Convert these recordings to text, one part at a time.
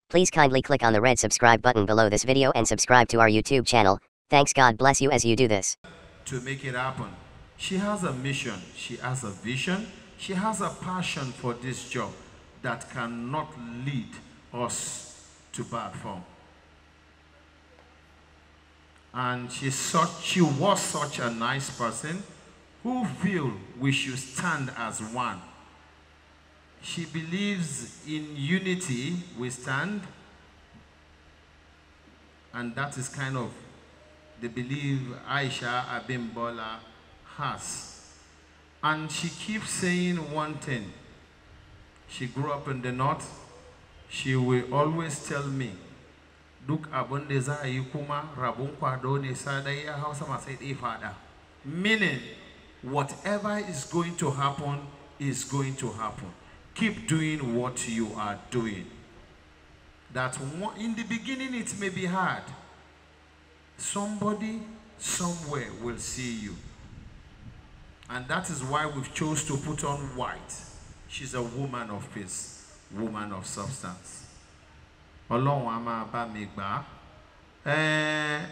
Please kindly click on the red subscribe button below this video and subscribe to our YouTube channel. Thanks. God bless you as you do this. To make it happen. She has a mission, she has a vision, she has a passion for this job that cannot lead us to bad form. And she was such a nice person who feel we should stand as one. She believes in unity, we stand, and that is kind of the belief Aisha Abimbola has. And she keeps saying one thing. She grew up in the north. She will always tell me, duk abun da za a yi kuma rabon kwado ne sai ya hau sama sai dai fada. Meaning, whatever is going to happen is going to happen. Keep doing what you are doing. That one, in the beginning it may be hard. Somebody somewhere will see you. And that is why we've chose to put on white. She's a woman of peace, woman of substance. Ọlọ́run á máa bá mi gbà á.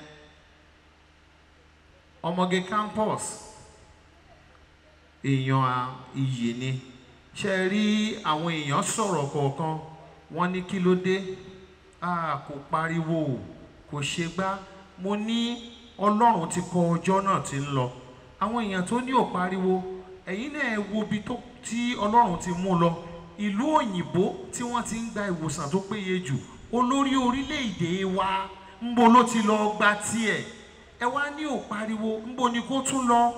Ọmọge campus, èèyàn iyì ni. Ṣé rí àwọn èèyàn sọ̀rọ̀ kọ̀ọ̀kan, wọ́n ní kí ló dé? A kò pariwo, kò ṣe gbá. Mo ní Ọlọ́run ti kọ ọjọ́ náà tí ń lọ. Àwọn èèyàn tó ní ò pariwo, ẹ̀yin náà wo ibi tí Ọlọ́run ti mú lọ. Ìlú òyìnbó tí wọ́n ti ń gba ìwòsàn tó péye jù, olórí orílẹ̀-èdè wa ńbo ló ti lọ gba tiẹ̀. Ẹ wá ní ò pariwo, ńbo ni kó tún lọ?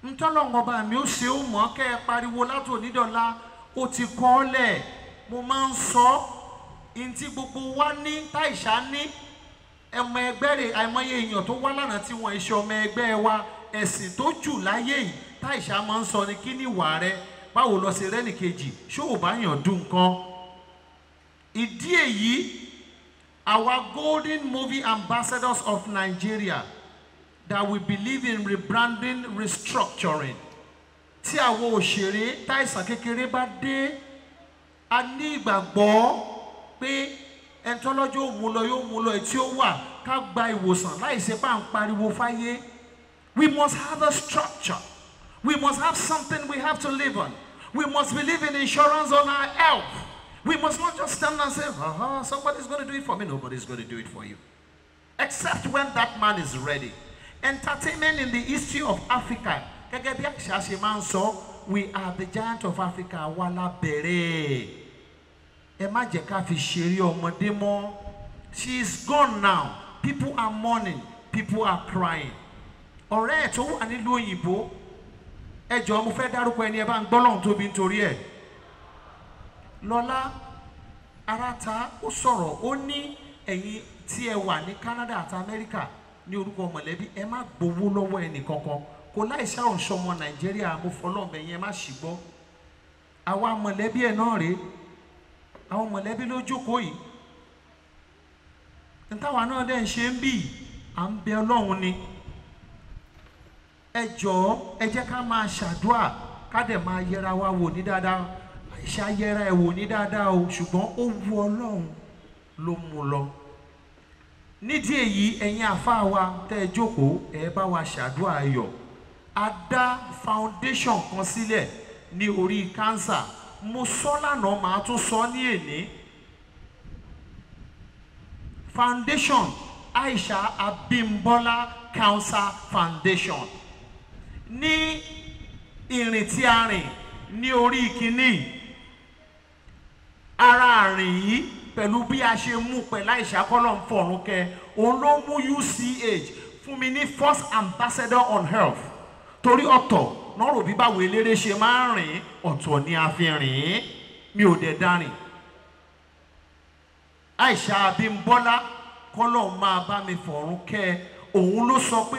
Ntọ́lọ́run ọba mi ó ṣe ó mọ̀ kẹ́ ẹ pariwo látònídọ̀la, ó ti kọ́ ọ́ lẹ̀. Mo máa ń sọ ntí gbogbo wa ní táìṣà ní ẹmọ ẹgbẹ́ rẹ̀, àìmọye èèyàn tó wá lánàá tí wọ́n iṣẹ́ ọmọ ẹgbẹ́ wa, ẹ̀sìn tó jù láyé yìí táìṣà máa ń sọ ni kí ni ìwà rẹ, báwo lọ sí rẹ́nìkejì, ṣó ò bá yàn dùn nǹkan. Ìdí èyí, our golden movie ambassadors of Nigeria that we believe in rebranding, restructuring. Tí àwọn òṣèré táìsàn kékeré bá dé, a ní ìgbàgbọ́ pé ẹni tọ́lọ́jọ́ ò mú lọ yóò mú lọ, tí ó wà ká gba ìwòsàn láì ṣe bá ń pariwo fáyé. We must have a structure. We must have something we have to live on. We must believe in insurance on our health. We must not just stand and say, somebody's going to do it for me. Nobody's going to do it for you. Except when that man is ready. Entertainment in the history of Africa. Gẹ́gẹ́ bí àṣà ṣe máa ń sọ, we are the giant of Africa. Wa la bẹ̀rẹ̀. Ẹ má jẹ́ ká fi ṣeré ọmọdé mọ́. She is gone now. People are mourning. People are crying. Ọ̀rẹ́ ẹ̀ tó wà nílùú òyìnbó, ẹ jọ̀ọ́ mo fẹ́ dárúkọ ẹni ẹ bá ń gbọ́ lọ́hùn tóbi nítorí ẹ̀. Lọ́lá Arata ó sọ̀rọ̀, ó ní ẹ̀yin tí ẹ wà ní Canada àti America ní orúkọ mọ̀lẹ́bí, ẹ má gbowó lọ́wọ́ ẹnì kankan. Kò láìsá òǹṣọmọ Nàìjíríà, mo fọlọ́ọ̀bẹ yẹn má ṣì gbọ́. Àwa mọ̀lẹ́bí ẹ̀ náà rèé. Àwọn mọ̀lẹ́bí ló jókòó yìí. Ntáwa náà dẹ̀ ń ṣe ń bì, à ń bẹ Ọlọ́run ni. Ẹ jọ̀ọ́, ẹ jẹ́ ká máa ṣàdúà, ká dẹ̀ máa yẹra wa wò ní dáadáa. Àìṣà yẹra ẹ̀ wò ní dáadáa o, ṣùgbọ́n ó wu Ọlọ́run ló mú lọ. Nídìí èyí, ẹ̀yin àfáà wa tẹ́ ẹ jókòó, ẹ bá wa ṣàdúà ayọ̀. A dá foundation kan sílẹ̀ ní orí cancer. Mo sọ lánàá, màá tún sọ ní èní. Foundation Aisha Abimbola Cancer Foundation. Ní ìrìn tí a rìn ní orí kínní, ara àrìn yìí pẹ̀lú bí a ṣe mú pẹ̀lú Aisha kọ́lọ̀ ń fọ̀run kẹ, òun ló mú UCH fún mi ní first ambassador on health. Torí ọ̀tọ̀ náà rò bí báwo eléré ṣe máa ń rìn, ọ̀tọ̀ ni a fi rìn, mi ò dẹ̀ dárìn. Aisha Abimbola kọ́lọ̀ máa bá mi fọ̀run kẹ, òun ló sọ pé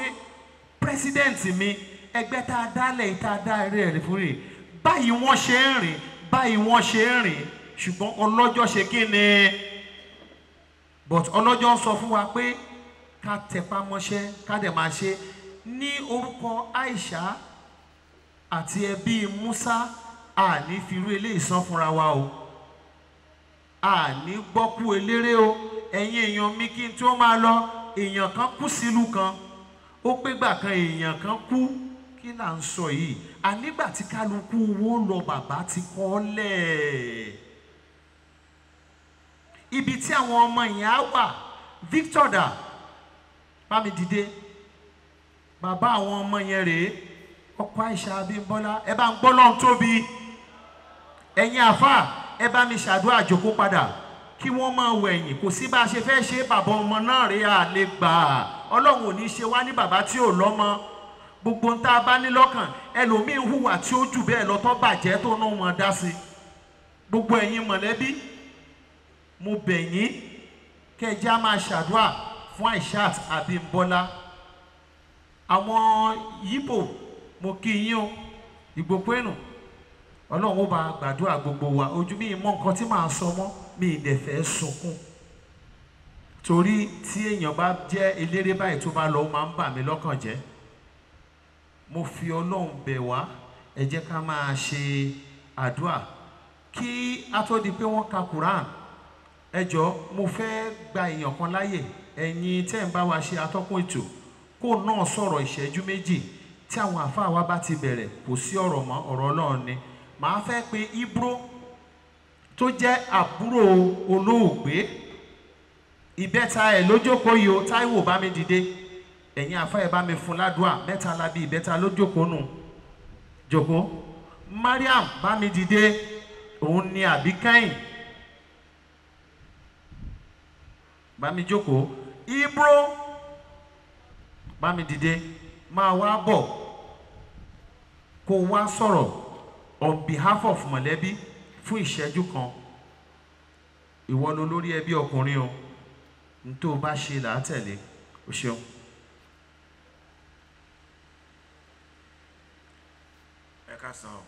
president mi, ẹgbẹ́ tá a dálẹ̀ tá a dá eré rẹ̀ fún rè, báyìí wọ́n ṣe ń rìn, báyìí wọ́n ṣe ń rìn, ṣùgbọ́n ọlọ́jọ́ ṣe kí ni? But ọlọ́jọ́ ń sọ fún wa pé ká tẹpá mọ́ṣẹ́, ká dẹ̀ máa ṣe. Ní orúkọ Aisha àti ẹbí Musa A ní firú eléyìí san fúnra wa o, a ní gbọ́kú eléré o. Ẹ̀yin èèyàn mi, kí n tó máa lọ, èèyàn kan kú sílùú kan, ó pé gbà kan èèyàn kan kú. Kí là ń sọ yìí? Ànígbà tí kálukú wo lọ, bàbá ti kọ́ lẹ̀ ibi tí àwọn ọmọ yẹn á wà. Victor dà, bá mi dìde. Bàbá àwọn ọmọ yẹn rèé, ọkọ Aisha Abímbọ́lá. Ẹ bá ń gbọ́ lọ́n tóbi. Ẹ̀yin àfáà, ẹ bá mi ṣàdúrà jòkó padà kí wọ́n máa wẹ̀yìn. Kò sí bá a ṣe fẹ́ ṣe, bàbá ọmọ náà rèé, à lè gbà á. Ọlọ́run ò ní ṣe wá ní bàbá tí ò lọ́mọ. Gbogbo ń tá a bá ní lọ́kàn, ẹlòmíín hùwà tí ó jù bẹ́ẹ̀ lọ tó bàjẹ́ tó náà wọn dá sí. Gbogbo ẹ̀yin mọ̀lẹ́bí, mo bẹ̀ yín kẹjá máa ṣàdúrà fún Aishat Abímbọ́lá. Àwọn Yíbò, mo kí yín o, Ìgbòpénù, Ọlọ́run ó bá gbàdúrà gbogbo wa. Ojú mi mọ nǹkan tí màá sọ mọ́, mi ì dẹ̀ fẹ́ sunkún, torí tí èèyàn bá jẹ́ eléré báyìí tó bá lọ, ó máa ń bà mí lọ́kàn jẹ́. Mo fi Ọlọ́run bẹ̀ wá, ẹ jẹ́ ká máa ṣe àdúrà kí á tó di pé wọ́n ka Quran. Ẹ jọ̀ọ́, mo fẹ́ gba èèyàn kan láàyè, ẹ̀yin tẹ́ ń bá wa ṣe atọ́kùn ètò, kó náà sọ̀rọ̀ ìṣẹ́jú méjì. Tí àwọn àfáà wa bá ti bẹ̀rẹ̀, kò sí ọ̀rọ̀ mọ́, ọ̀rọ̀ Ọlọ́run ni. Màá fẹ́ pe Ibro tó jẹ́ àbúrò olóògbé, ìbẹ́ta ẹ̀ lójókòó yìí o. Táíwò, bá mi dìde. Ẹ̀yin àfáà, ẹ̀ bá mi fún ládùá mẹ́ta lábí. Ìbẹ́ta lójókòó nù, jókòó. Mariam, bá mi dìde, òun ni àbí kẹ́yìn, bá mi jókòó. Ibro, bá mi dìde, máa wá bọ̀ kó wá sọ̀rọ̀ on behalf of mọ̀lẹ́bí fún ìṣẹ́jú kan. Ìwọ ló lórí ẹbí ọkùnrin o, n tó o bá ṣe là á tẹ̀lé o. Ṣeun. Ẹ ká sàn.